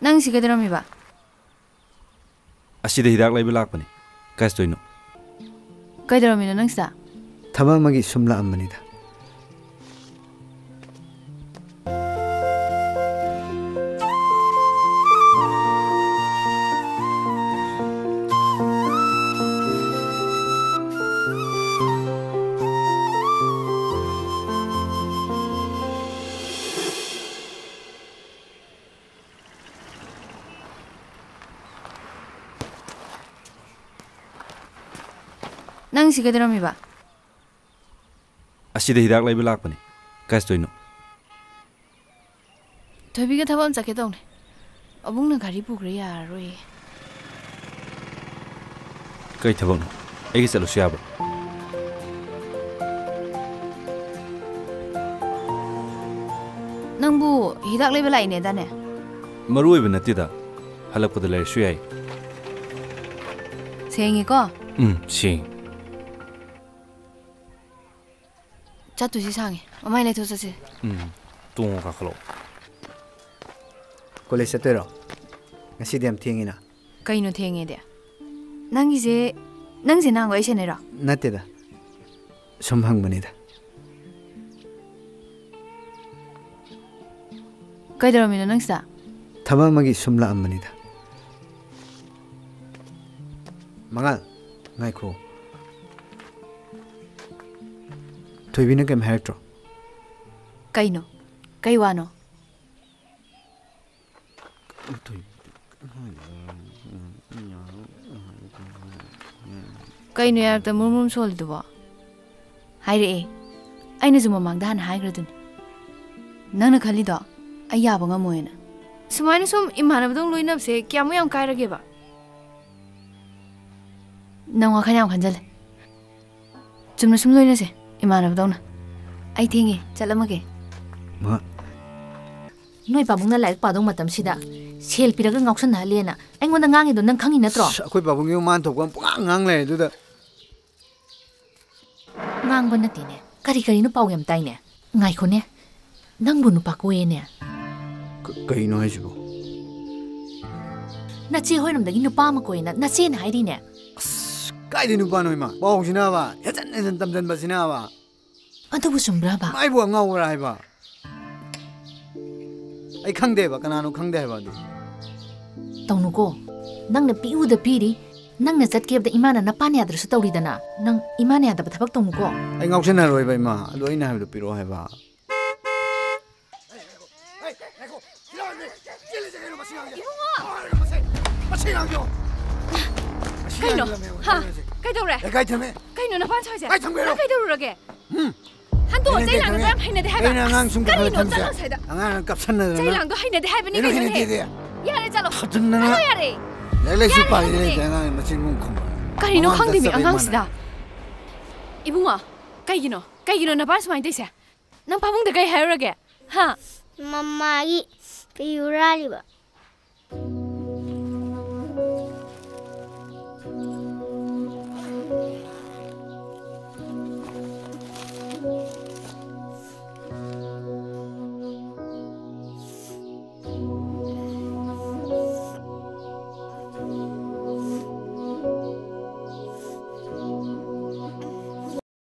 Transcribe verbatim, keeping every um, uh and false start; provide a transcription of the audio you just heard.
ꯅꯪ ꯁꯤ ꯀꯩꯗꯧꯔꯝꯃꯤꯕ? ꯑꯁꯤꯗ ꯍꯤꯗꯥꯛ ꯂꯩꯕ ꯂꯥꯛꯄꯅꯤ꯫ ꯀꯥꯏ ꯆꯠꯇꯣꯏꯅꯣ? ꯀꯩꯗꯧꯔꯝꯃꯤꯅꯣ ꯅꯪ ꯁꯤꯗ? ꯊꯕꯛ ꯑꯃꯒꯤ ꯁꯨꯝ ꯂꯥꯛꯑꯝꯕꯅꯤꯗ꯫ ꯅꯪ ꯁꯤ ꯀꯩꯗꯧꯔꯝꯃꯤꯕ? ꯑꯁꯤꯗ ꯍꯤꯗꯥꯛ ꯂꯩꯕ ꯂꯥꯛꯄꯅꯤ꯫ ꯀꯥꯏ ꯆꯠꯇꯣꯏꯅꯣ? ꯊꯣꯏꯕꯤꯒ ꯊꯕꯛ ꯑꯃ ꯆꯠꯀꯦ ꯇꯧꯅꯦ꯫ ꯑꯕꯨꯡꯅ ꯒꯥꯔꯤ ꯄꯨꯈ꯭ꯔꯦ, ꯌꯥꯔꯔꯣꯏꯌꯦ꯫ ꯀꯩ ꯊꯕꯛꯅꯣ? ꯑꯩꯒ ꯆꯠꯂꯨꯁꯨ ꯌꯥꯕ꯭ꯔꯣ? ꯅꯪꯕꯨ ꯍꯤꯗꯥꯛ ꯂꯩꯕ ꯂꯥꯛꯏꯅꯦꯗꯥꯅꯦ? ꯃꯔꯨ ꯑꯣꯏꯕ ꯅꯠꯇꯦꯗ꯫ ꯍꯜꯂꯛꯄꯗ ꯂꯩꯔꯁꯨ ꯌꯥꯏ꯫ ꯁꯦꯡꯉꯤꯀꯣ? ꯎꯝ, ꯁꯦꯡꯉꯤ꯫ ꯆꯠꯇꯣꯏꯁꯤ ꯁꯥꯡꯉꯤ꯫ ꯃꯃꯥꯏ ꯂꯩꯊꯣꯛ ꯆꯠꯁꯦ꯫ ꯎꯝ, ꯇꯣꯡꯉꯣ, ꯀꯥꯈꯠꯂꯛꯑꯣ꯫ ꯀꯣꯂꯦꯖ ꯆꯠꯇꯣꯏꯔꯣ? ꯉꯁꯤꯗꯤ ꯌꯥꯝ ꯊꯦꯡꯉꯤꯅ꯫ ꯀꯩꯅꯣ ꯊꯦꯡꯉꯦꯗꯤ? ꯅꯪꯒꯤꯁꯦ, ꯅꯪꯁꯦ ꯅꯍꯥꯟ ꯋꯥꯔꯤ ꯁꯥꯟꯅꯩꯔꯣ? ꯅꯠꯇꯦꯗ꯫ ꯁꯨꯝ ꯍꯪꯕꯅꯤꯗ꯫ ꯀꯩꯗꯧꯔꯝꯃꯤꯅꯣ ꯅꯪ ꯁꯤꯗ? ꯊꯕꯛ ꯑꯃꯒꯤ ꯁꯨꯝ ꯂꯥꯛꯑꯝꯕꯅꯤꯗ꯫ ꯃꯉꯥꯜ, ꯉꯥꯏꯈꯣ꯫ ꯊꯣꯏꯕꯤꯅ ꯀꯩꯝ ꯍꯥꯏꯔꯛꯇ꯭ꯔꯣ? ꯀꯩꯅꯣ? ꯀꯩ ꯋꯥꯅꯣ? ꯀꯩꯅꯣ ꯌꯥꯔꯛꯇ ꯃꯨꯔꯨꯝ ꯃꯨꯔꯨꯝ ꯁꯣꯜꯂꯤꯗꯨꯕꯣ? ꯍꯥꯏꯔꯛꯑꯦ꯫ ꯑꯩꯅꯁꯨ ꯃꯃꯥꯡꯗ ꯍꯥꯟꯅ ꯍꯥꯏꯈ꯭ꯔꯗꯨꯅꯤ꯫ ꯅꯪꯅ ꯈꯜꯂꯤꯗꯣ ꯑꯩ ꯌꯥꯕ ꯉꯝꯃꯣꯏꯅ꯫ ꯁꯨꯃꯥꯏꯅ ꯁꯨꯝ ꯏꯃꯥꯟꯅꯕꯗꯧ ꯂꯣꯏꯅꯕꯁꯦ ꯀꯌꯥꯃꯨꯛ ꯌꯥꯝ ꯀꯥꯏꯔꯒꯦꯕ? ꯅꯪ ꯋꯥꯈꯜ ꯌꯥꯝ ꯈꯟꯖꯜꯂꯦ꯫ ꯆꯨꯝꯅ ꯁꯨꯝ ꯂꯣꯏꯅꯁꯦ, ꯏꯃꯥꯟꯅꯕꯗꯧꯅ꯫ ꯑꯩ ꯊꯦꯡꯉꯦ, ꯆꯠꯂꯝꯃꯒꯦ꯫ ꯃꯥ ꯅꯣꯏ ꯄꯥꯕꯨꯡꯅ ꯂꯥꯏꯔꯤꯛ ꯄꯥꯗꯧ ꯃꯇꯝꯁꯤꯗ ꯁꯦꯜ ꯄꯤꯔꯒ ꯉꯥꯎꯁꯟꯅꯍꯜꯂꯦꯅ ꯑꯩꯉꯣꯟꯗ ꯉꯥꯡꯉꯤꯗꯣ ꯅꯪ ꯈꯪꯉꯤ ꯅꯠꯇ꯭ꯔꯣ? ꯑꯁ, ꯑꯩꯈꯣꯏ ꯄꯥꯕꯨꯡꯒꯤ ꯃꯥꯅ ꯊꯣꯛꯄ ꯑꯃ ꯄꯨꯡꯉꯥꯡ ꯉꯥꯡ ꯂꯩꯔꯦ ꯑꯗꯨꯗ꯫ ꯉꯥꯡꯕ ꯅꯠꯇꯦꯅꯦ, ꯀꯔꯤ ꯀꯔꯤꯅꯣ ꯄꯥꯎ ꯌꯥꯝ ꯇꯥꯏꯅꯦ꯫ ꯉꯥꯏꯈꯣꯅꯦ, ꯅꯪꯕꯨ ꯅꯨꯄꯥ ꯀꯣꯏꯌꯦꯅꯦ꯫ ꯀ-, ꯀꯩꯅꯣ ꯍꯥꯏꯁꯤꯕꯣ? ꯅꯆꯦ ꯍꯣꯏꯔꯣꯝꯗꯒꯤ ꯅꯨꯄꯥ ꯑꯃ ꯀꯣꯏꯅ ꯅꯆꯦꯅ ꯍꯥꯏꯔꯤꯅꯦ꯫ ꯑꯁ, ꯀꯥꯏꯗꯩ ꯅꯨꯄꯥꯅꯣ ꯏꯃꯥ? ꯄꯥꯎꯁꯤꯅꯕ ꯍꯦꯟꯖꯟ ꯍꯦꯟꯖꯟ ꯇꯝꯖꯟꯕꯁꯤꯅꯕ꯫ ꯑꯗꯨꯕꯨ ꯆꯨꯝꯕ꯭ꯔꯕ? ꯃꯥꯏꯕꯨ ꯑꯉꯥꯎꯕ꯭ꯔꯥ ꯍꯥꯏꯕ? ꯑꯩ ꯈꯪꯗꯦꯕ, ꯀꯅꯥꯅꯣ ꯈꯪꯗꯦ ꯍꯥꯏꯕ ꯑꯗꯨ꯫ ꯇꯧꯅꯨꯀꯣ, ꯅꯪꯅ ꯄꯤꯎꯗ ꯄꯤꯔꯤ, ꯅꯪꯅ ꯆꯠꯀꯦꯕꯗ ꯏꯃꯥꯅ ꯅꯄꯥꯟ ꯌꯥꯗ꯭ꯔꯁꯨ ꯇꯧꯔꯤꯗꯅ, ꯅꯪ ꯏꯃꯥꯅ ꯌꯥꯗꯕ ꯊꯕꯛ ꯇꯧꯅꯨꯀꯣ꯫ ꯑꯩ ꯉꯥꯎꯁꯟꯅꯔꯣꯏꯕ ꯏꯃꯥ, ꯑꯗꯨ ꯑꯩꯅ ꯍꯥꯏꯕꯗꯣ ꯄꯤꯔꯛꯑꯣ ꯍꯥꯏꯕ꯫ ꯏꯕꯨꯡꯉꯣ! ꯀꯩꯅꯣ? ꯍꯥ? ꯀꯩꯗꯧꯔꯦ? ꯀꯩꯅꯣ ꯅꯄꯥꯟ ꯁ꯭ꯋꯥꯏꯁꯦ? ꯀꯩ ꯊꯝꯒꯦ ꯍꯥꯏꯔꯣ? ꯅꯪ ꯀꯩꯗꯧꯔꯨꯔꯒꯦ? ꯍꯟꯗꯣꯛꯑꯣ, ꯆꯩ ꯂꯥꯡꯒꯗꯣ ꯌꯥꯝ ꯍꯩꯅꯗꯦ ꯍꯥꯏꯕ꯫ ꯑꯩꯅ ꯑꯉꯥꯡ ꯁꯨꯝ ꯀꯥꯈꯠꯂ ꯀꯔꯤꯅꯣ? ꯊꯝꯁꯦ꯫ ꯆꯠꯂꯣ ꯁ꯭ꯋꯥꯏꯗ꯫ ꯑꯉꯥꯡ ꯀꯞꯁꯟꯅꯗꯅ꯫ ꯆꯩ ꯂꯥꯡꯗꯣ ꯍꯩꯅꯗꯦ ꯍꯥꯏꯕꯅꯤ ꯀꯩꯅꯣ ꯀꯩꯅꯣꯅꯦ꯫ ꯍꯩꯅꯗꯦꯗꯤ? ꯌꯥꯔꯦ, ꯆꯠꯂꯣ꯫ ꯊꯥꯖꯤꯟꯗꯅ꯫ ꯆꯠꯂꯣ, ꯌꯥꯔꯦ꯫ ꯂꯥꯏꯔꯤꯛ ꯂꯥꯏꯁꯨ ꯌꯥꯔꯦ ꯄꯥꯒꯦꯗꯤ ꯍꯥꯏꯕꯅꯦ꯫ ꯂꯩꯇꯦ, ꯑꯉꯥꯡ ꯃꯆꯤꯟ ꯃꯈꯣꯡ ꯈꯨꯝꯕ꯫ ꯀꯔꯤꯅꯣ ꯃꯃꯥ ꯈꯪꯗꯦ ꯃꯤ ꯆꯠꯆꯕꯩ ꯑꯉꯥꯡꯁꯤꯗ꯫ ꯃꯥꯟꯅꯕ꯫ ꯏꯕꯨꯡꯉꯣ, ꯀꯩꯒꯤꯅꯣ? ꯀꯩꯒꯤꯅꯣ ꯅꯄꯥ ꯁꯨꯃꯥꯏꯅ ꯇꯧꯔꯤꯁꯦ? ꯅꯪ ꯄꯥꯕꯨꯡꯗ ꯀꯩ ꯍꯥꯏꯔꯨꯔꯒꯦ? ꯍꯥ? ꯃꯃꯥꯒꯤ ꯐꯤ ꯍꯨꯔꯥꯜꯂꯤꯕ꯫